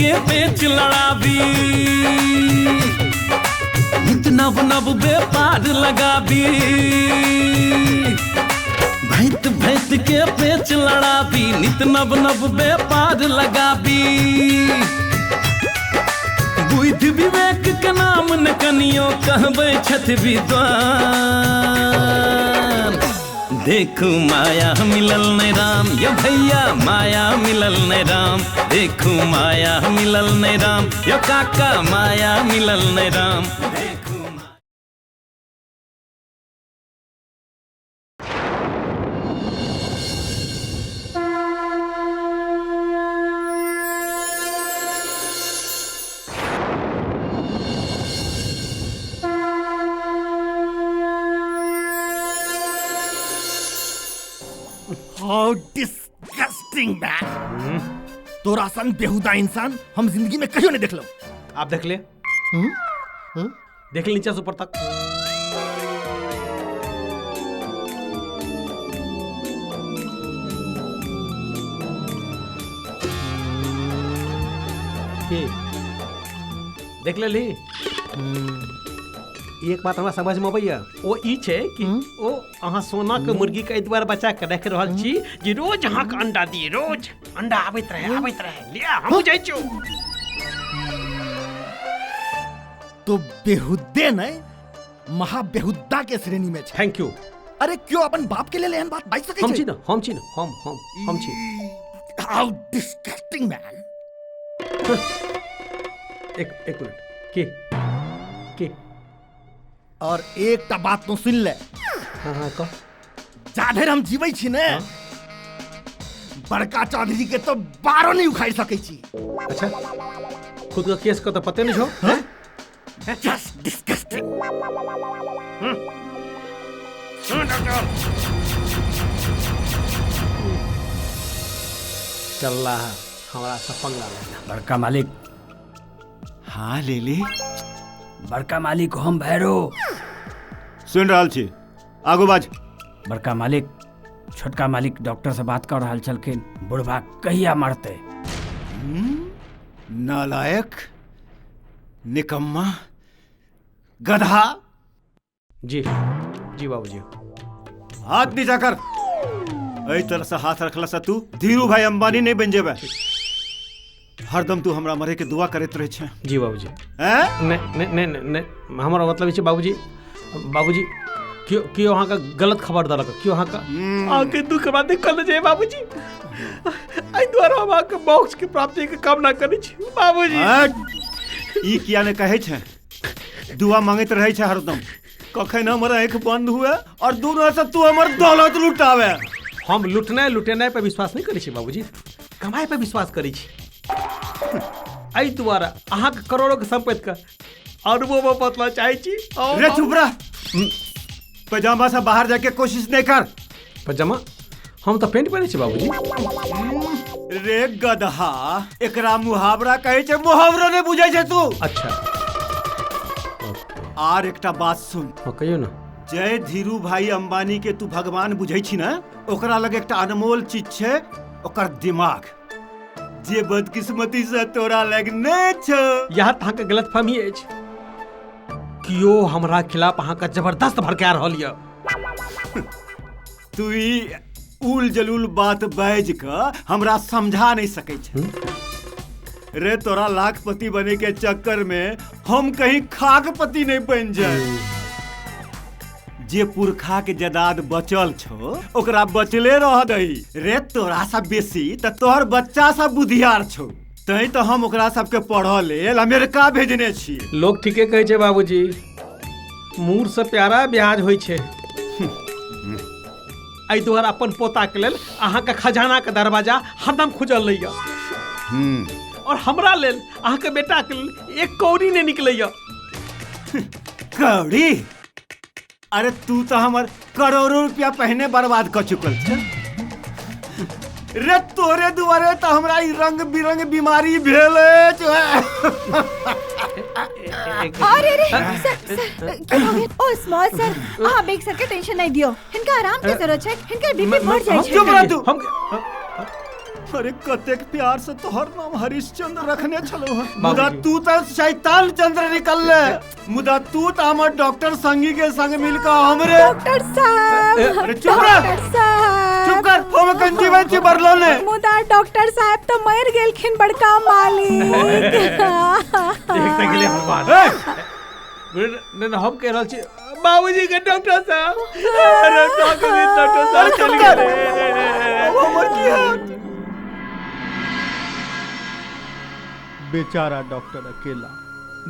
के पेच लड़ाबी, नित नव नव व्यापार लगाबी। भैत भैत के पेच लड़ाबी, नित नव नव व्यापार लगाबी। बुद्धि विवेक के नाम न कनियो कहबै छथि विद्वान। देखू माया मिलल नहीं राम, यो भैया माया मिलल नहीं राम। देखू माया मिलल नहीं राम, यो काका माया मिलल नहीं राम। देखू How disgusting, man! तोरा सन बेहुदा इंसान हम जिंदगी में कहियो नहीं देखलो। आप देख ले, देख ले नीचे से ऊपर तक। देख ले ली। एक बात हमरा समझ में अबैया, ओ ई छै कि ओ अहाँ सोना के मुर्गी के एहि दुआरे बचा के राखि रहल छी जे रोज अहाँ के अंडा दिए, रोज अंडा आबैत रहे आबैत रहे। लिया हम जाइ छियौ। तो बेहुदे नहीं, महाबेहुदा के श्रेणी में छै। Thank you. अरे क्यों अपन बाप के लेल एहन बात बाजि सकै छै? हम छी न, हम छी न, हम हम हम छी। How disgusting, man! एक एक मिनट, के और एकटा बात तो सुन ले। हाँ हाँ कह। जाधरि हम जीबै छी ने, बड़का चौधरी के तो बारो नहीं उखाड़ सकै छी। अच्छा, खुद का केस का तो पते नहीं छो। Just disgusting. चल रहा है हमारा सब पंगा लेना। बड़का मालिक। हाँ ले ले। बड़का मालिक हम भैरो। सुन रहल छी, आगू बाज। बड़का मालिक, छोटका मालिक डॉक्टर से बात कर रहल छलखिन, बुढ़बा कहिया मरते? नालायक, निकम्मा, गधा। जी जी बाबूजी। हाथ नीचा कर। एहि तरह से हाथ रखला से तू धीरू भाई अंबानी नहीं बन जेबे। हरदम तू हमरा मरे के दुआ करैत रहे छे। जी बाबूजी। नहीं नहीं नहीं नहीं, हमारा मतलब छै बाबूजी, बाबूजी क्यों क्यों अहाँ का गलत खबर देलक, क्यों अहाँ का अहाँ के दुख बात कल जे बाबूजी, एहि दुआरे हम अहाँ के मोक्ष के प्राप्ति के कामना करै छी बाबूजी। ई किया ने कहै छै, दुआ मांगैत रहै छै हरदम, कखन हमर आँखि बंद हुए और दूर से तू हमर दौलत लुटावे। हम लुटनाइ लुटेनाइ पर विश्वास नहीं करै छी बाबूजी, कमाई पर विश्वास करै छी। एहि दुआरे अहाँके करोड़ों के संपत्ति के अरबों में बदलऽ चाहै छी। रे चुप रह, पजामा से बाहर जाके कोशिश नहीं कर। पजामा? हम तो पेंट पहिरै छी बाबूजी। रे गधा, एकरा मुहावरा कहै छै, मुहावरा नहीं बुझै छै तू। अच्छा। आर एकटा बात सुन। हाँ कहियो ना। जय धीरू भाई अंबानी के तू भगवान बुझै छी ना, ओकरा लग एकटा अनमोल चीज छै, ओकर दिमाग, जे बदकिस्मती से तोरा लग नहीं छौ। यहाँ अहाँके गलतफहमी अछि। कियो हमरा खिलाफ अहाँके जबरदस्त भड़का रहल यऽ। तू ई उल जलूल बात बाजि कऽ हमरा समझा नहीं सकै छै। रे तोरा लाखपति बने के चक्कर में हम कहीं खाकपति नहीं बन जाए। जे पुरखा के जायदाद बचल छो ओकरा बचले रह दही। रे तोरा सब बेसी त तोहर बच्चा सब बुधियार छो, तैं तो हम ओकरा सबके पढ़ लेल अमेरिका भेजने छी। लोग ठीके कहै छै बाबूजी, मूर से प्यारा ब्याज होइ छै। एहि दुआरे अपन पोता के लेल अहाँके खजाना के दरवाजा हरदम खुजल रहैया, और हमरा लेल अहाँके बेटा के लेल एक कौड़ी नहीं निकलैया। कौड़ी? अरे तू तो हमर करोड़ों रुपया पहने बर्बाद कर चुकल छे। रे तोरे दुआरे तो हमरा ई रंग बिरंग बीमारी भेल अछि। अरे अरे सर सर की हो गेल? ओ स्मॉल सर, अहाँ बेग सर के टेंशन नहीं दियो, हिनका आराम के जरूरत छै, हिनकर बीपी बढ़ जाइ छै। चुप रह तू। अरे कतेक प्यार से तोहर नाम हरिश्चंद्र रखने छलो हन, मुदा तू त शैतान चंद्र निकलले। मुदा तू त हमर डॉक्टर संगी के संग मिलकर हमरे डॉक्टर साहब। अरे चुप रह, चुप कर, हम कंची बंची बरलो ने। मुदा डॉक्टर साहब तो मर गेलखिन बड़का मालिक। एक तक गेलै हनुमान। नहीं हम कह रहल छी बाबूजी के डॉक्टर साहब। अरे डॉक्टर साहब चल गेलै। हमर की हाथ। बेचारा डॉक्टर अकेला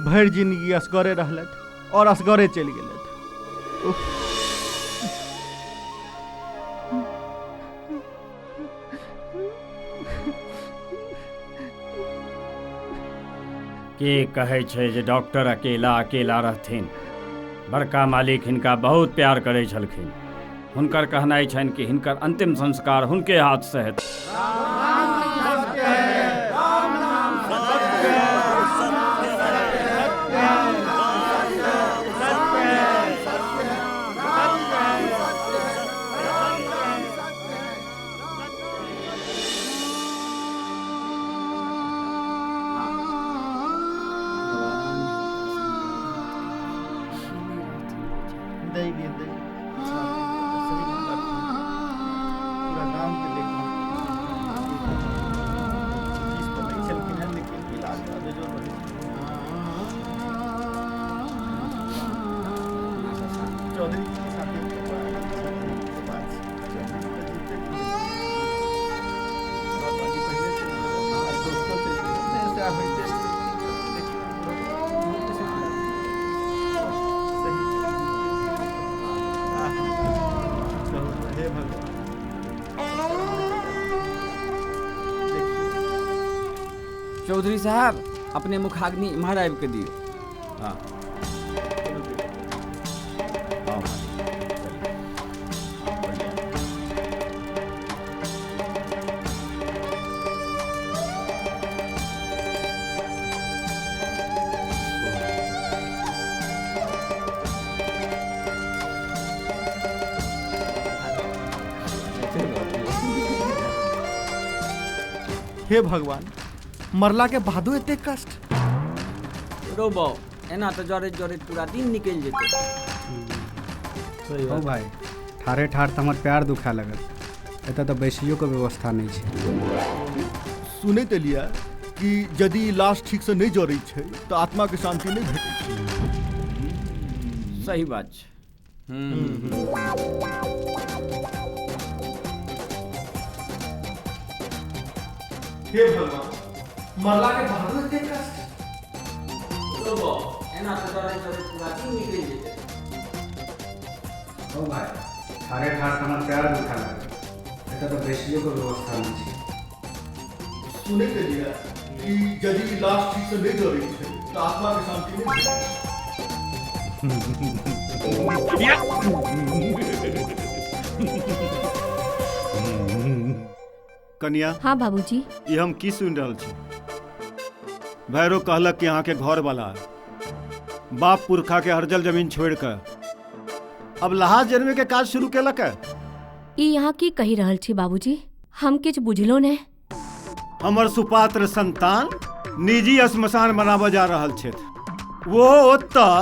भरि जिंदगी असगरे रहलथि और असगरे चलि गेलथि। के कहै छै जे डॉक्टर अकेला अकेला रहथिन? बड़का मालिक हिनका बहुत प्यार करै छलखिन। हुनकर कहनाइ छनि कि हिनकर अंतिम संस्कार हुनके हाथ से हेतै। चौधरी साहब अपने मुखाग्नि इम्हर आबि के दियौ। हाँ हे भगवान, मरला के बादो एते कष्ट। रोबो एना तो जरे जरे पूरा दिन निकल जेतै। ओ भाई, ठारे ठार त हमर प्यार दुखा लगल। एतऽ तऽ बैसियो के व्यवस्था नहीं छै। सुनैत एलियै कि यदि लाश ठीक से नहीं जरै छै तऽ आत्मा के शांति नहीं भेटै छै। सही बात छै। हे भगवान, मरला के बादो एते कष्ट। रोबो एना तो जरे जरे पूरा दिन निकल जेतै। ओ भाई, ठारे ठार त हमर प्यार दुखा लगल। एतऽ तऽ बैसियो के व्यवस्था नहीं छै। सुनैत एलियै कि यदि लाश ठीक से नहीं जरै छै तऽ आत्मा के शांति नहीं भेटै छै। कनिया। हाँ बाबूजी। ये हम की सुन रहल छी? भैरव कहलक कि अहाँ के घर वाला बाप पुरखा के हरजल जमीन छोड़ कर अब लहाज जनमे के काज शुरू केलक है। ई यहाँ की कही रहल छी बाबूजी? हम किछु बुझलो ने। हमर सुपात्र संतान निजी श्मशान बनाबऽ जा रहल छथि। वो ओतऽ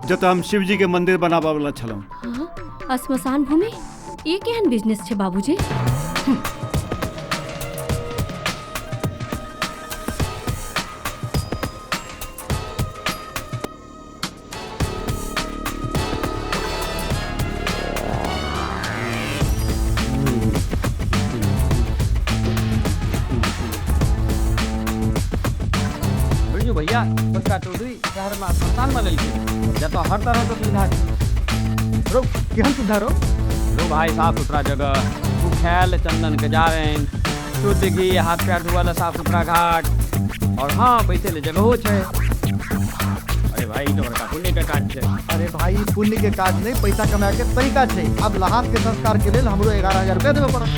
जतऽ हम शिवजी के मंदिर बनाबऽ वाला छलहुँ। हाँ, श्मशान भूमि? ई केहन बिजनेस छै बाबूजी? भैया बड़का चौधरी शहर में श्मशान बनेलखिन जतऽ हर तरह के सुविधा छै। रो केहन सुविधा रो? रो भाई, साफ सुथरा जगह, सुखैल चंदन के जारनि, शुद्ध घी, हाथ पैर धोअ ला साफ सुथरा घाट, और हाँ बैसे ले जगहो छै। अरे भाई, तो बड़का पुण्य के काज छै। अरे भाई, पुण्य के काज नहीं, पैसा कमाए के तरीका छै। अब लहास के संस्कार के लेल हमरो 11,000 रुपया देबे पड़त।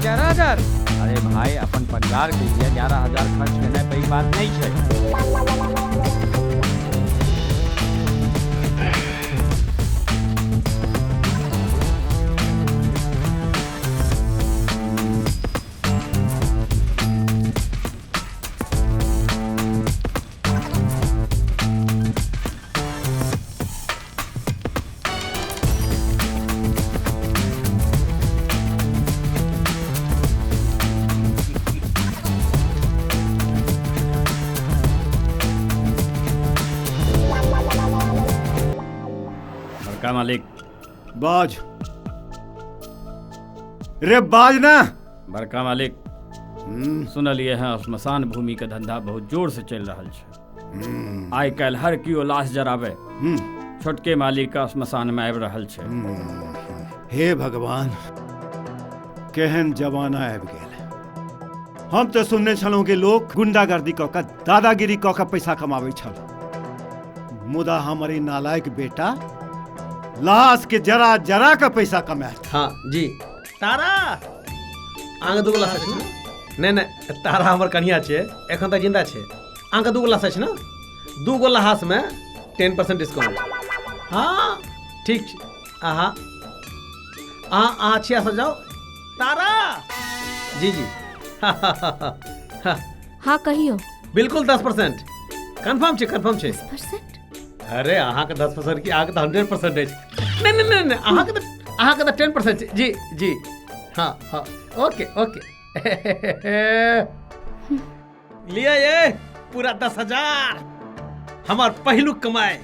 11,000? अरे भाई, अपन परिवार के लिए 11,000 खर्च केनाइ पैघ बात नहीं छै। बड़का मालिक। बाज रे बाज ना। बड़का मालिक, सुनलिए हैं श्मशान भूमि के धंधा बहुत जोर से चल रहा है। आइ काल्हि हर कियो लाश जराबे छोटके मालिक का श्मशान में आबि रहल छै। हे भगवान, केहन जमाना आबि गेल। हम तो सुनने छलहुँ कि लोग गुंडागर्दी कऽ कऽ दादागिरी कऽ कऽ पैसा कमाबै छल, मुदा हमर ई नालायक बेटा लाश के जरा जरा के पैसा कमायत। हाँ जी। तारा अहाँके दूगो लाश अछि ने? नहि नहि, तारा हमर कनिया छै, एखन तक जिंदा छै। अहाँके दूगो लाश अछि ने? दूगो लहासमे 10% डिस्काउंट। हाँ ठीक छै। अहाँ अहाँ अहाँ छिया से जाउ। तारा जी जी हाँ हाँ कहियो। बिल्कुल 10% कन्फर्म छै, कन्फर्म छै। 10%? अरे अहाँके 10% की, अहाँके तऽ 100% अछि। नहि नहि नहि नहि, अहाँके तऽ 10% छै। जी जी हाँ हाँ, ओके ओके। लिया ये पूरा 10,000 हमार पहलू कमाए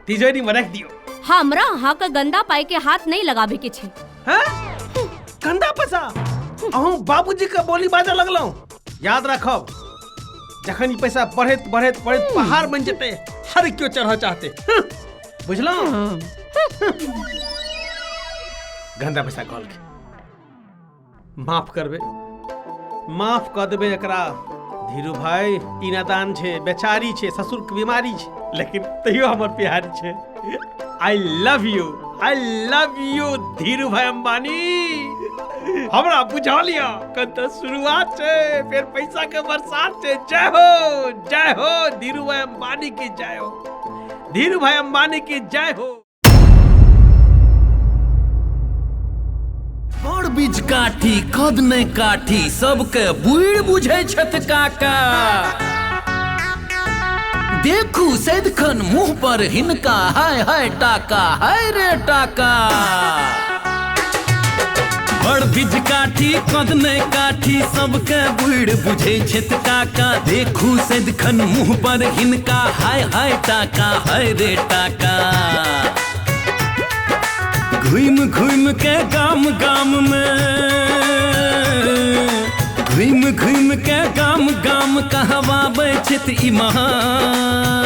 तिजोरी में रख दियो। हमरा अहाँ के गंदा पाई के हाथ नहीं लगाबे के छै। हैं? गंदा पैसा? अहूँ बाबूजी के बोली बाजा लगलहुँ। याद रखब, जखन ई पैसा बढ़ैत बढ़ैत बढ़ैत पहाड़ बन जेतै, हर केओ चढ़ऽ चाहते। बुझलहुँ? गंदा पैसा कहलकै। माफ करबे, माफ कऽ देबै एकरा। धीरू भाई ई नादान छै, बेचारी छै, ससुर के बीमारी छै, लेकिन तैयो हमर प्यार छै। I love you, I love you Dhiru Bhai Ambani. हमरा बुझल यऽ कतऽ शुरुआत छै, फेर पैसा के बरसात छै। जय हो, जय हो धीरू भाई अंबानी की जय हो, धीरू भाई अंबानी की जय हो। बड़ बीज काठी कद नहीं काठी, सबके बुढ़ बुझै छथि काका। देखू सदिखन मुंह पर हिनका हाय हाय टाका, हाय रे टाका। बड़ बीज काठी कद नहीं काठी, सबके बुढ़ बुझै छथि काका। देखू सदिखन मुंह पर हिनका हाय हाय टाका, हाय रे टाका। घूम घूम के गाम गाम में, घूम घूम के गाम गाम कहवाबै छथि ई महान।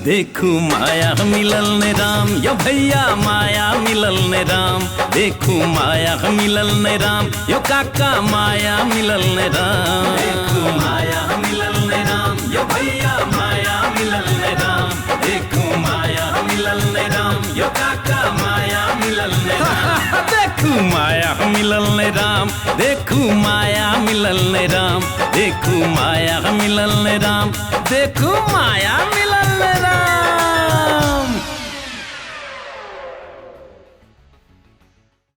देखू माया मिलल ने राम, यो भैया माया मिलल ने राम। देखू माया मिलल ने राम, यो काका माया मिलल ने राम। देखू माया मिलल ने राम, यो भैया माया मिलल ने राम। देखू माया मिलल ने राम, यो काका माया मिलल ने राम। देखू माया मिलल ने राम, देखू माया मिलल ने राम। देखू माया मिलल ने राम, देखू माया मिलल ने राम।